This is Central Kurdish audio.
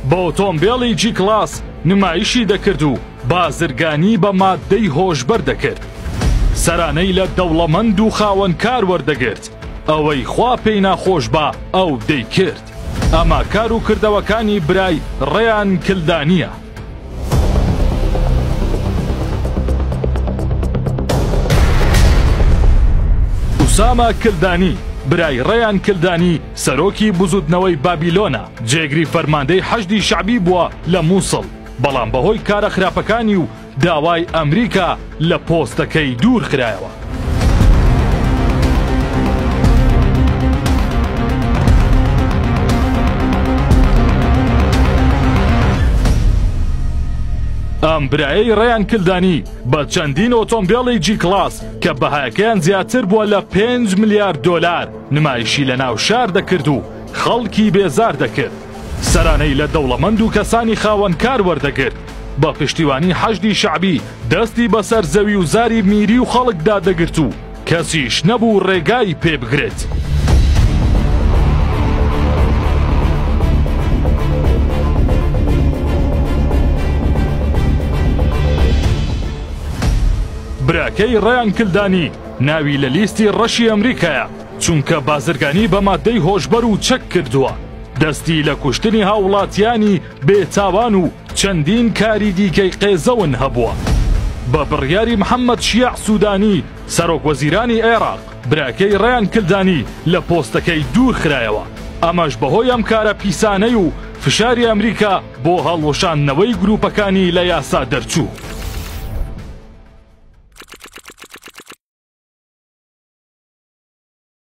بە ئۆتۆمبێڵی جی کڵاس نمایشی دەکرد و بازرگانی بە ماددەی هۆشبەر دەکرد. سەرانەی لە دەوڵەمەند و خاوەن کار وەردەگرت، ئەوەی خوا پێی ناخۆش با ئەو دەیکرد. ئەمە کار و کردەوەکانی برای ڕەیان کلدانییە. ئوسامە کلدانی، برای ڕەیان کلدانی سەرۆکی بزوتنەوەی بابیلۆنە، جێگری فەرماندەی حەشدی شەعبی بووە لە موسڵ، بەڵام بەهۆی کارە خراپەکانی و داوای ئەمریکا لە پۆستەکەی دوورخرایەوە. ئەم برایەی ڕەیان کلدانی بە چەندین ئۆتۆمبێڵی جی کڵاس کە بەهاکەیان زیاتر بووە لە 5 ملیار دۆلار نمایشی لە ناو شار دەکرد و خەڵکی بێزار دەکرد. سەرانەی لە دەوڵەمەند و کەسانی خاوەن کار وەردەگرت، بە پشتیوانی حەشدی شەعبی دەستی بەسەر زەوی و زاری میری و خەڵکدا دەگرت و کەسیش نەبوو ڕێگای پێ بگرێت. براکەی ڕەیان کلدانی ناوی لە لیستی ڕەشی ئەمریکایە، چونکە بازرگانی بە ماددەی هۆشبەر و چەک کردووە. دەستی لە کوشتنی هاووڵاتیانی بێ تاوان و چەندین کاری دیکەی قێزەون هەبووە. بە بڕیاری محەممەد شیاع سوودانی، سەرۆکوەزیرانی عێراق، براکەی ڕەیان کلدانی لە پۆستەکەی دوورخرایەوە، ئەمەش بەهۆی ئەم کارە پیسانەی و فشاری ئەمریکا بۆ هەڵوەشاندنەوەی گرووپەکانی لە یاسا دەرچوو.